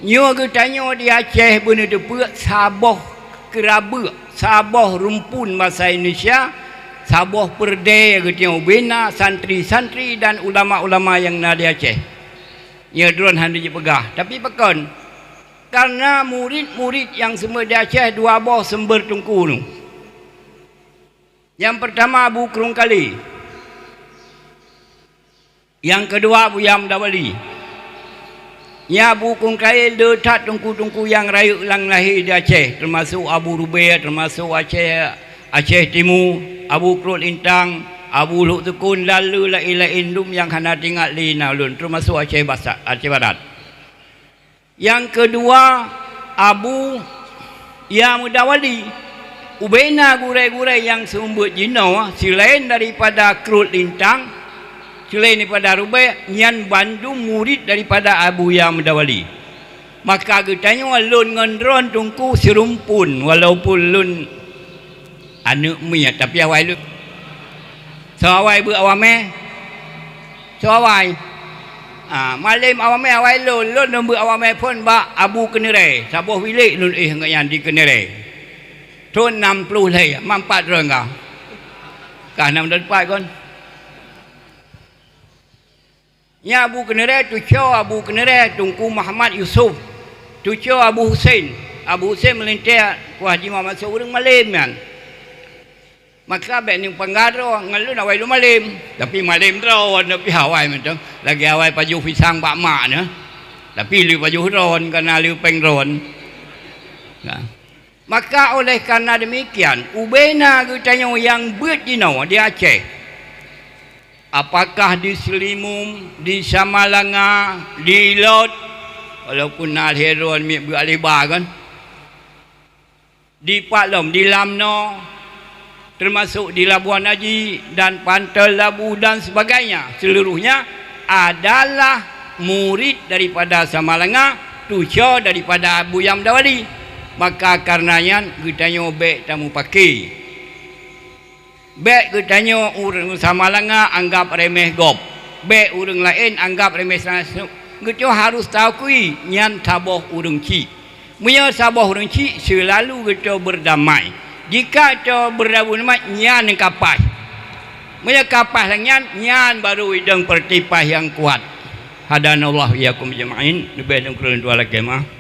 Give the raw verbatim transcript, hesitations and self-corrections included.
Nyoe geutanyoe di Aceh beuneuteupeu saboh keurabeuek, saboh rumpun basa Indonesia, saboh peureudée geutanyoe ubena santri-santri dan ulama-ulama nyang na di Aceh. Nyoe droen hana jipeugah, tapi pakon? Karena murit-murit nyang seumeubeuet di Aceh dua boh seumeubeuet teungku nyoe. Nyang peurtama Abu Krueng Kale. Nyang keudua Abu Yam Dawali. Nyan Abu Krueng Kale le that teungku-teungku nyang rayeuk lam lahé di Aceh, teumasok Abu Rubée, teumasok Aceh, Aceh Timu, Abu Krot Lintang, Abu Lhok Teukon, dan le laén-laén dum nyang hana teuingat lé na ulôn, teumasok Aceh Basa-, Aceh Barat. Nyang keudua, Abu Yam Dawali. Ubena gurée-gurée nyang seumeubeuet jinoe, seulaén daripada Krot Lintang, seulaén daripada Rubée, nyan bandum murit daripada Abu Yam Dawali. Maka geutanyoe lôn ngon droen teungku sirumpun, walaupun lôn aneuëk miet, tapi awai lôn. Soe awai beuet awak mé? Soe awai? Ah, malem awak mé awai lôn, lôn lôn beuet awak mé phon bak Abu Keuneurée, saboh bilék lôn éh ngon nyan di Keuneurée. Thon nam ploh lhée, ma pat droen ka. Ka nam dua pat kon. Nyan Abu Keuneurée, tucoe Abu Keuneurée Teungku Muhammad Yusuf, tucoe Abu Husen. Abu Husen meulintée ku Haji Muhammad Soe ureuëng malem nyan. Maka bék neupeugah droe ngon lôn awai lôn malem, tapi malem droe, tapi awai mantong lagée awai pajoh pisang bak mak nyan. Tapi le pajoh droen, kana le péng droen. Nah. Maka oleh karena demikian, ubena geutanyoe nyang beuet jinoe di Aceh, apakah di Seulimum, di Samalanga, di Ilot, walaupun na lhée droen miet beuet lé ba kan, di Paklom, di Lamno, termasuk di Labuan Aji dan Pantai Labu dan sebagainya, seluruhnya adalah murid daripada Samalanga, tucoe daripada Abu Yam Dawali. Maka karena nyan geutanyoe bék tamupake. Bék geutanyoe ureuëng Samalanga anggap remeh gob. Bék ureuëng laén anggap remeh sa-, geutanyoe harus taakui nyan saboh ureuëng chik. Meunyoe saboh ureuëng chik seulalu geutanyoe beudamai, jika tanyoe beudamai nyan ka paih. Meunyoe ka paih lagée nyan, nyan baru idong peurtipaih nyang kuat. Hadanallahu iyyakum ajmain. Leubeh dong keureueng dua lagée mah.